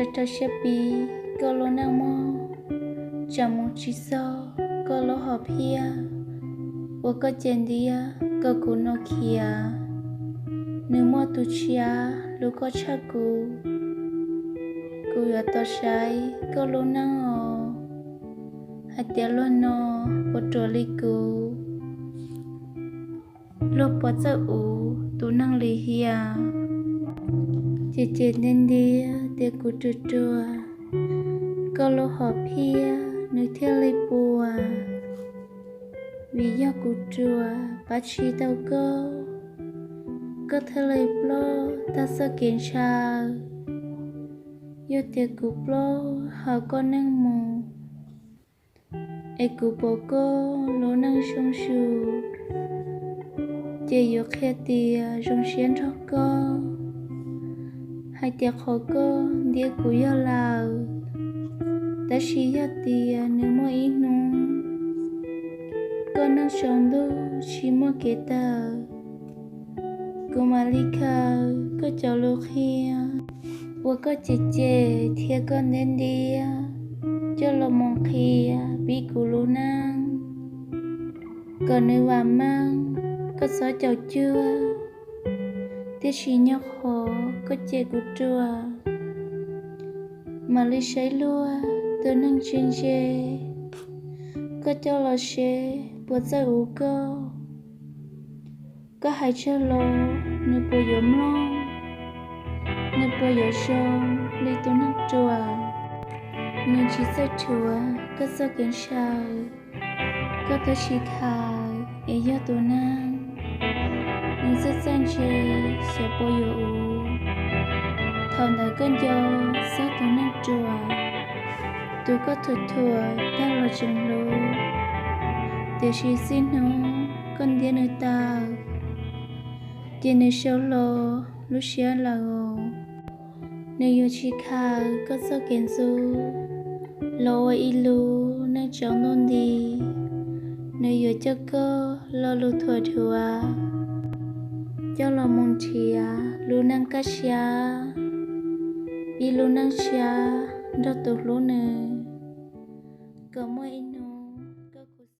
Rau rau siab pib koj lub neej mog, tsam mus tsis txog koj lub hom phiaj uas koj cem ntiab kom kuv no khiav. Nws muaj tus tshiab hlub koj tshaj kuv. Kuv yuav tos saib koj lub neej os, hais tias luag no puas ruam li kuv, luag puas txawj ua tus neeg lim hiam. Ces cem ntiab tias kuv ruam ruam, koj lub hom phiaj nws thiaj li puas. Vim yog kuv ruam pab tsis tau koj, koj thiaj li ploj tag txoj kev ntshaw. Yog tias kuv ploj hauv koj neej mus, es kuv pom koj lub neej zoo su, ces yuav qhia tias zoo siab nrog koj, hais tias qhov koj ntiab kuv yog lawm. Tab sis yog tias nws muaj ib hnub koj neej tsaus ntuj tsis muaj kev tawm, kuv mam li khaws koj cov lus qhia uas koj cem cem thiab koj ntiab ntiab coj los mus qhia pib kuv lub neej, kom nws vam meej, koj txhob caum cuag. Tiam sis nyob qhov koj cem kuv ruam, mam li saib luag tus neeg ntse ntse, koj coj los seb puas txawj ua koj. Koj hais tsawg los nws puas yuav mloog, nws puas yuav zoo li tus neeg ruam. Nws tsis txawj rhuav koj txoj kev ntshaw, koj twb tsis khaws es yog tus neeg, nws txawj txawj ntse xyov puas yuav ua. Thaum ntawd koj nco txog tus neeg ruam, tus koj thuam thuam tag los tseem hlub, tiam sis txij hnub koj ntiab nws tawm, ces nws sau hlo lub siab lawm. Nws yuav tsis khaws koj txoj kev ntxub los ua ib lub neej tsaus ntuj nti. Nws yuav coj koj lo lus thuam dhuav coj los mus nrhiav lub neej kaj siab, pib lub neej tshiab nrog tus hlub nws, kom muaj ib